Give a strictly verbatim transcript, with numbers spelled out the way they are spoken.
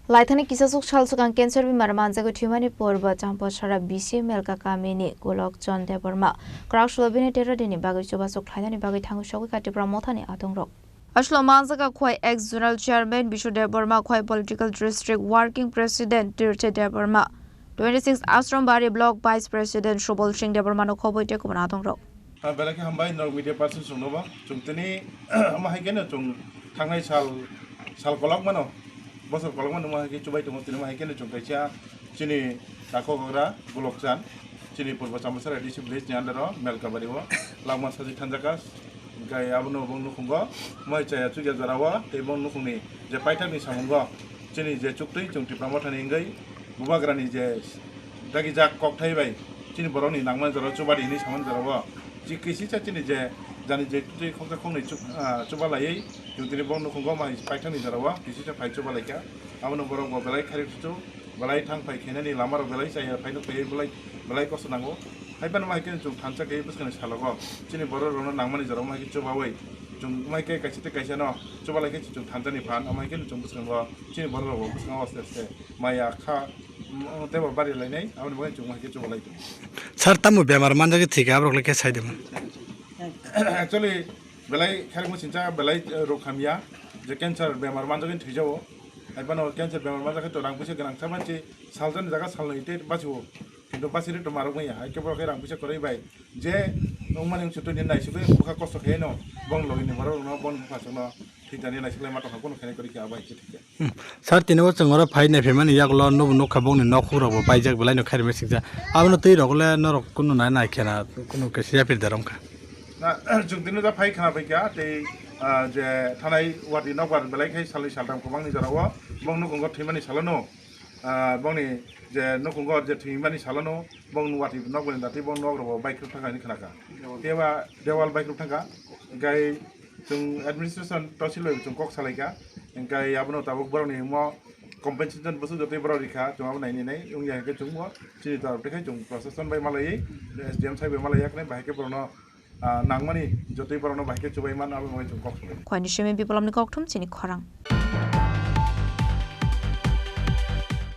Laithani kisasuk sal swkang cancer bemar manjagwi thwimani purbo Champasara B C Melka kamini Golokchand Debbarma kwrak sulo bini tero dini bagwi chubasuk khlainani bagwi thangwi sogwi ka Tipra Mothani adongrok. Aslo manjaka Khwai ex Zonal Chairman Bishu Debbarma, Khwai Political District Working President Tirthe Debbarma, twenty six Ashram Bari Block Vice President Subal Singh Debbarma no khobwi tei kubun adongrok. Ha, belai khe hambai norok media person chwngno bo. Chwng tini omo hai kheno chwng thangnai sal, sal kolok mano, bosor kolok mano, omo hai khe chubai tongo. Tini omo hai kheno chwng kaisa chini takhuk ogra Golokchand, chini Purbo Champasara A D C village ni under o Melkabari o langma sajik thanjaka. Hwnkhe abono bo nukhungo moi chaya chukya jora o tei bo nukhungni je paithakni samungo chini je chuktwi chwng Tipra Mothani wngwi bubagrani je dagijak kokthai bai chini borokni nangmani jora o chubadi hinwi samani jora o chi kisisa chini je jani je twi khoksa khoknwi chu-, ah, chubalaiwi chwng tini borok nukhungo mai paithakni jora o kisisa phai chubalaikha. Abono borok bo belai khairoksu belai thang phai khainani lama rok belai chaya phai nuk phaiwi belai belai kosto nango. Hai phano mai khe chwng thansa khe bwskangni salogo chini borok rokno nangmani jora o mai khe chubawi chwng mai khe kaisa tei kaisa no chubalaikhe chwng thansani phan amai khe chwng bwskango chini borok rok bo bwskango aste aste maya kha. Mm, tei bo bari lainai, aboni bagwi chwng hai khe chubalai tongo. Sir, tamo bemar manjagwi thwikha, aborok le khe sai de man? Actually, belai khairokma sincha, belai, eh, rok hamya, je cancer bemar manjagwi thwijao. Hai phano cancer bemar manjakhe to rang puisa gwnang sa manchi, salsa ni jaga salnwi tei bachio. Kintu bachiri to marok maya, hai khe borok khe rang puisa kwrwi bai. Je wngmani wngse to nini naisigwi bwkha kosto khe no, bong logi ni borok rokno, bong bupha songno thwitani naisigwi ma tongkha, kunu khainai kwrwi khe abo hai khe thwikha. Hmm. Sir, tini bo chwng oro phai nai phaimani yagulo nubo nukha bongni nok hukrok bo paijak belai no khairokma sikjak. Abono twi rok le norok kunu nai nai khena kunu khe siya phir da romkha. Na, chwng tini da phai khna phaikha tei, ah, je thanai wati nokbar belai khai salni saltham kwbangni jorao bong nukhungo thwimani salono, ah, bongni je nukhungo je thwimani salono bong wati nokbarni dati bong nok rogo baikrwk thangkha hinwi khnakha. Tei ba dewal baikrwk thangkha. Hwnkhe chwng administration tosil bai chwng kok salaikha, hwnkhe abono tabuk borokni omo compensation bwswk jotoi borok rikha, chwng abo nainai nai wngya hwnkhe chwngbo chini torop tei khai chwng proshashan bai malaiwi, S D M sai bai malaiya khe bahai khe borokno, ah, nangmani jotoi borokno bahai khe chubai man abo bai chwng kok salai. Khwaini simi Biplopni kokthum chini khorang.